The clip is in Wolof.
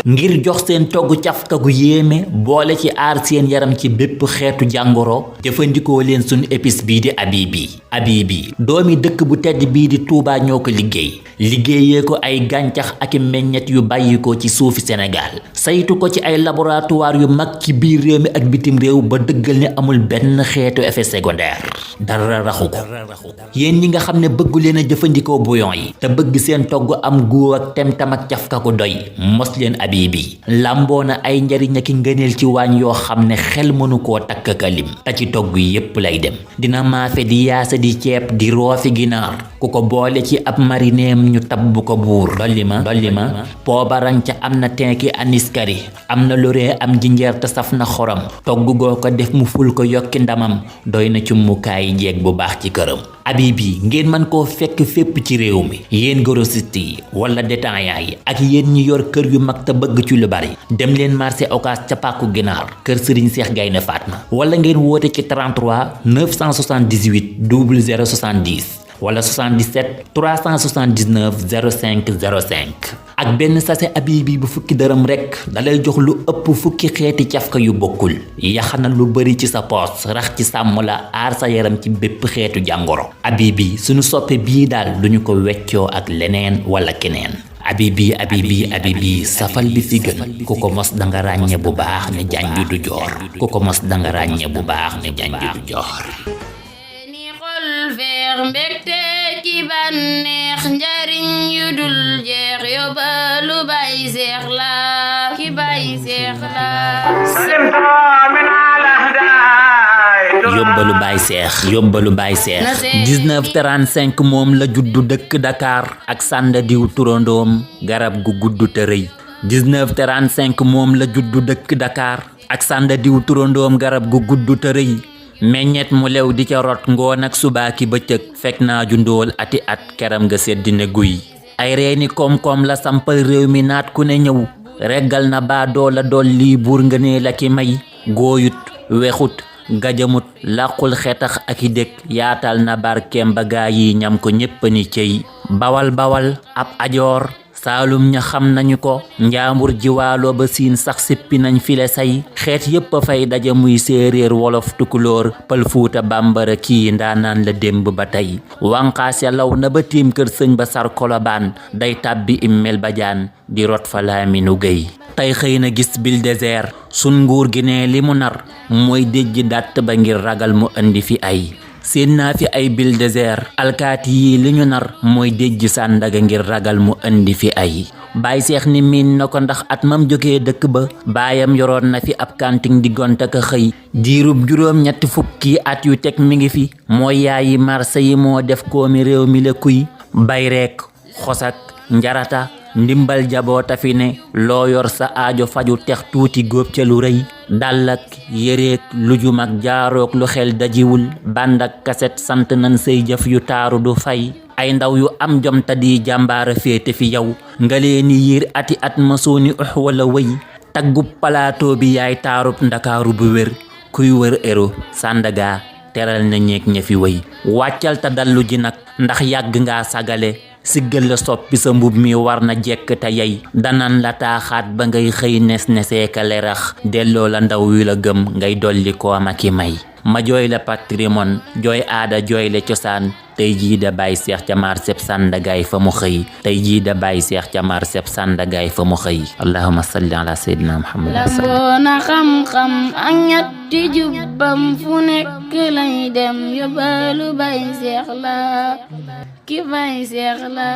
ngir jox seen togg cafka gu yéeme boole ci aar seen yaram ci bépp xeetu jàngoro jëfandikoo leen sunu épice bii di Habibi doomi dëkk bu tedd bii di Touba ñoo ko liggéeyee ko ay gàncax ak meññet yu bàyyikoo ci suufi Sénégal saytu ko ci ay laboratoire yu mag ci biir réew mi ak bitim réew ba dëggal ne amul benn xeetu effet secondaire dara raxu ko yéen ñi nga xam ne bëggu leen a jëfandikoo bouillon yi te bëgg seen togg am góo ak tem-tam ak cafka ko doy mos leen Habibi lamboo na ay njariñ ak ngëneel ci waañ yoo xam ne xel mënu koo takk kalim te ci togg yépp lay dem dina maafe di yaasa di ceeb di roofi ginaar ku ko boole ci ab marineem ñu tabb ko buur dolli ma poobaran ca am na tenki aniskari am na loree am jinjeer te saf na xorom togg goo ko def mu ful ko yokki ndamam doy na ci mukaay jeeg bu baax ci këram Habibi ngeen mën koo fekk fépp ci réew mi yéen grossiste yi wala détaillant yi ak yéen ñi yor kër yu mag te bëgg ci lu bari dem leen marché Ocass ca pàkku ginaar kër Serigne Cheikh Gaynde Fatma wala ngeen woote ci 33 978 00 70 wala 77 379 05 05 ak benn sachet Habibi bu fukki dërëm rekk dalay jox lu ëpp fukki xeeti cafka yu bokkul yaxana lu bari ci sa poos rax ci sàmm la aar sa yaram ci bépp xeetu jàngoro Habibi sunu soppe bii daal duñu ko weccoo ak leneen wala keneen Habibi safal bi fi gën ku ko mos danga ràññe bu baax ne janju du joor ku ko mos danga ràññe bu baax ne janju du joor mbégte ci bànneex njariñ yu dul jeex yóbbalu Baay Seex la ki Baay Seex la yóbbalu Baay Seex 1935 moom la juddu dëkk Dakar ak sànda diw turandoom garab gu gudd te rëy 1935 moom la juddu dëkk Dakar ak sànda diw turandoom garab gu gudd te rëy meññet mu lew di ca rot ngoon ak subaaki bëccëg fekk naa ju ndóol ati at keram nga seddine guy ay reeni koom-koom la sampal réew mi naat ku ne ñëw reggal na baa doola dool lii buur nga nee la ki may góoyut wexut gajamut làqul xetax ak i dëkk yaatal na barkeem ba gaa yi ñam ko ñépp ni cey bawal ab ajoor saalum ña xam nañu ko njaambur jiwaalo ba siin sax sippi nañ file say xeet yépp a fay daje muy séeréer wolof tukulóor pël fuuta bambara kii ndaanaan la démb ba tey wanqaas ya law na ba tiim kër sëñ ba sar kolobaan day tàbbi immel ba jaan di rot fa laaminu gëy tey xëy na gis bil désert sun nguur gi ne li mu nar mooy déjji dàtt ba ngir ragal mu indi fi ay seen naa fi ay bil désert alkaati yi li ñu nar mooy déjj Sandaga ngir ragal mu indi fi ay Baay Seex ni miin na ko ndax at mam jógee dëkk ba baayam yoroon na fi ab kanting di gont ak xëy diirub juróom ñetti fukki at yu teg mi ngi fi mooy yaayi marché yi moo def koomi réew mi la kuy bay reek xosak njarata ndimbal jaboota fi ne loo yor sa aajo faju tex tuuti góob ca lu rëy dàllak yéreek lujum ak jaarook lu xel dajiwul bandak kaset sant nan say jëf yu taaru du fay ay ndaw yu am jom ta di jàmbaara féete fi yow nga leeni yiir ati at masooni wala wëy taggub palaato bi yaay taarub ndakaaru bu wér kuy wër ero Sandaga teral na ñeek ña fi wëy wàccal ta dallu ji nag ndax yàgg nga sagale siggal la soppi sa mbub mi war na jekk te yey danan la taaxaat ba ngay xëy neseeka lerax delloo la ndaw yu la gëm ngay dolli koom ak i may ma jooy la patrimoine jooy aada jooy la cosaan tey jii da Baay Seex ca marseb Sandagaay fa mu xëy tey jii da Baay Seex ca marseb Sandagaay fa mu xëy allahumma salli ala sayyidina Muhammad lamboona xam-xam ak ñetti jubbam fu nekk lay dem yóbbalu Baay Seex la ki Baay Seex la